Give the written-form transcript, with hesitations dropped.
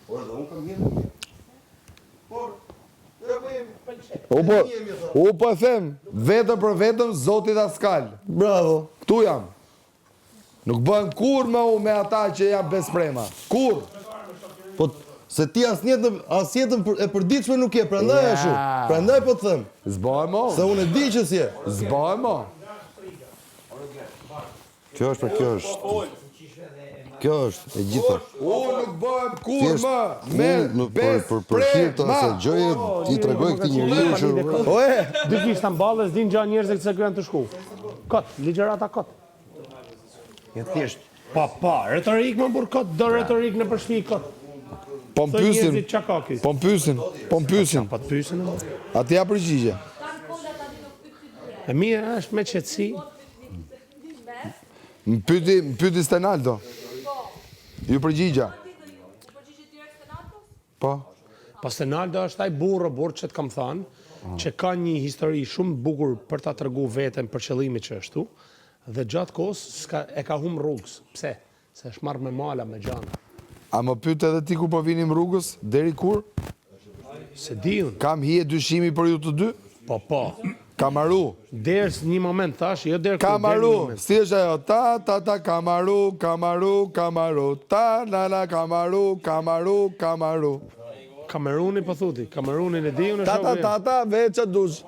Por dhe unë kam jetë. Por, ja ku jemi. U po, u po e them, vetëm për vetëm, zoti Dhaskal. Bravo. Këtu jam. Nuk bëhem kurrë më unë me ata që janë besprema. Kurrë. Po, se ti as jetën, as jetën për, e përditshme nuk je, prandaj Ja. ashtu. Prandaj po të them, S'bëhem mo. se unë e di që s'je. S'bëhem mo. Kjo është, pra kjo është. Kjo është e gjitha. Unë nuk bëhem kurrë Thjesht, më me unë në- për për për hir të asaj gjëje ti tregoj këtij njeriu që Oe, Dy kishta në ballë, s'din gjë njerëzit se ku janë të shku. Kot, ligjërata kot. Jo thjesht. Pa, pa, retorik më burr kot, do retorik në përshpi kot. po më Thoj pyesin. njerëzit çka ka ky. Po më pyesin, po më pyesin. Po të pyesin. o. A ti ja përgjigje. E mirë është me qetësi. Më pyeti, më pyeti Stenaldo. Ju përgjigja. Po. Po Stenaldo është ai burrë, burrë që të kam thënë, që ka një histori shumë të bukur për ta tregu veten për qëllimin që është tu, dhe gjatë kohës s'ka, e ka humb rrugës. Pse? Se është marrë me mala, me gjana. A më pyet edhe ti kur po vinim rrugës, deri kur? Se di unë. Kam hije dyshimi për ju të dy? Po, po. Ka maru. Deri një moment thash, jo deri Ka kur, deri një maru. moment. Si është ajo? Ta ta ta ka maru, ka maru, ka maru. Ta la la ka maru, ka maru, ka maru. Kameruni po thuti, Kamerunin e di unë Ta ta shoku ta jem. ta veç a dush.